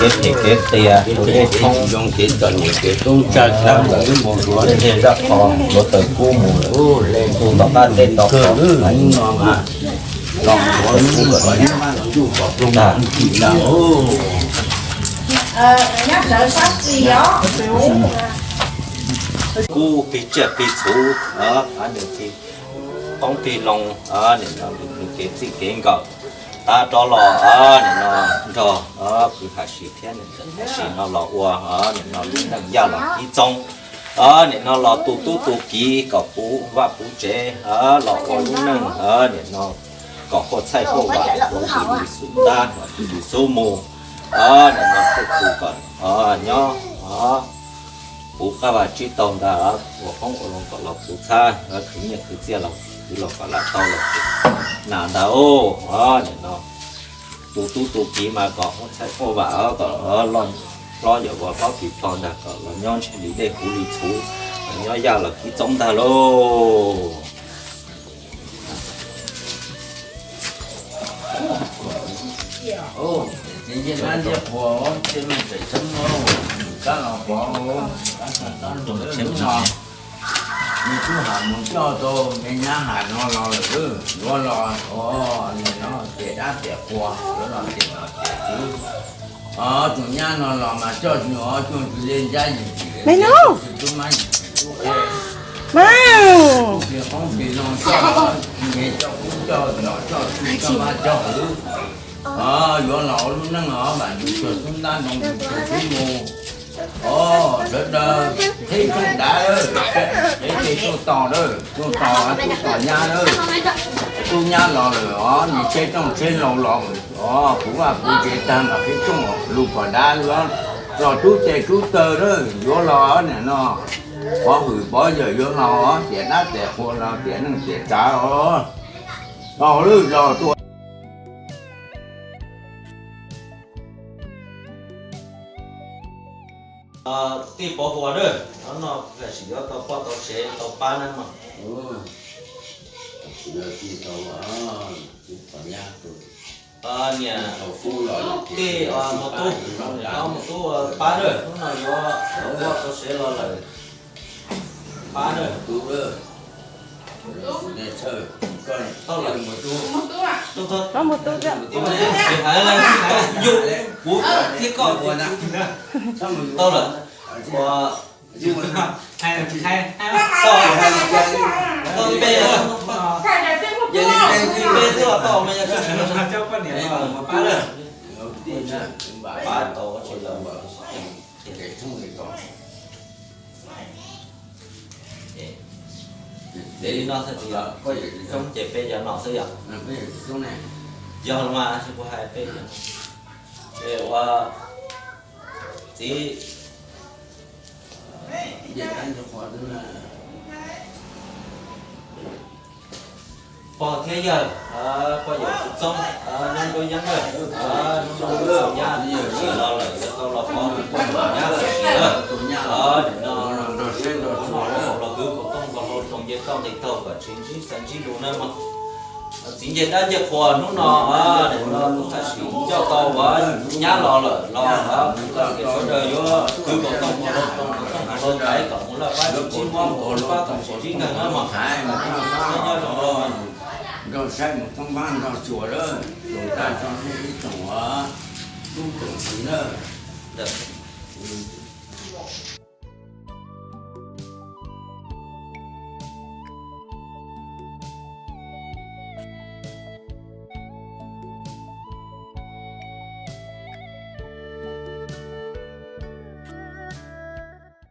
kev phem kev qias, tus dej tshoob, tej zej zaj qho, luav taws kub mus lawm, tom qab tej tau qhov kub plig tsiaj plig txhu, qoob plig loo, nim no nws kev txij kev nkawm, tab rov los nim no nrog kwv Haj Sim thiab niam tais Haj Sim no los ua nim no lub neej yaj los kib txoob, nim no los tu tub tu kiv kom puv vaj puv tsev, los ua lub neej nim no kom huaj txhaij huaj vam, tus xub ntab tus xub mus, nim no thiaj tus kom nyob puv qab vaj tsib taug ntag, ua qoob ua loo kom los puv txhab, khwv nyiaj khwv txiaj los khwv los kom lam tau los nas ntag os. Nim no tu tub tu kiv mas kom huaj txhaij huaj vam, kom hlob yawm vauv hlob kis plho ntag, kom los nyob ntshe li dej huv li txhuv, los nyob yaj los kib txoob ntag lauj. Txiv Ncej Dab Ncej Qhua, tej me pem xeeb, kab los pov, nws tub ham mus coj tau me nyab ham no los lawm, yuav los nim no tias dab tias qhua, yuav los tias nom tias tswv. Tus nyab no los mas coj tsis, coj tsis li ncab yim tsis, tsis tub mab yim tsis tub qhe, tub plig qoob plig loo coj, me coj kub coj nom coj tswv coj mab coj hwv. Yuav los ua lub neej os, vam ntsug tsuag xub ntab nroo ntsug tsuag xub mus. Os, sawv daws qhib rooj dav lawm, tsev ces tuaj tos lawm, tuaj tos tub tos nyab lawm. Tub nyab los lawm os, nws tsheb rooj tsheb loo los lawm os, puv vaj puv tsev tag mas qhib rooj lug pom dav lug, los rub tes rub taw lawm, yuav los nim no pov hwm pov yawm yuav los tias dab tias qhua los tias neej tias tsav os. Los lawm los tuaj. Tij Pov Huas na, hnub no Haj Sim yuav tau poj tau sev tau pab na mog. Niam, tij Mus Tub, tij Mus Tub pab na, hnub no yuav poj tau sev los lawm, pab na. Tau lawm, Mus Tub, tij Mus Tub, tij Mus Tub, tsis hais lawm, yus kuv thiab koj, tau lawm. Ua, tau, tau peb, peb twb los tau mas yog tsis pab lawm. Pab tau tsis tau. Ces li no xwb ces, ces peb cov no xwb yom. Yog los mas kuv hais peb cov. Ces ua txiv pog thiab yawg, pog yawg Txoov, nyob nruab yeeb lawm, nyob nruab yeeb tsis los lawm yuav tau los pov nyab los sis lawm. Nim no los kwv kaum tooj nkaus hlau toom nce toj nqis taug kom tsis ntsib txawv ntsib lus na mog. Txiv Ncej Dab Ncej Qhua hnub no, nim no kuv Haj Sim coj tau ua nyab los lawm los, sawv daws yuav kwv kaum tooj nkaus hlau toom nkaus tooj nkaus hlau thaiv kom mus laj pab tsis ntsib mob, mus pab kom tsis ntsib nkeeg na mog. Nyob zoo, nrog saib mus thoob pab nrog tsuas lawm, tsoom tag tso ib tsoom, tub tsoom txiv lawm.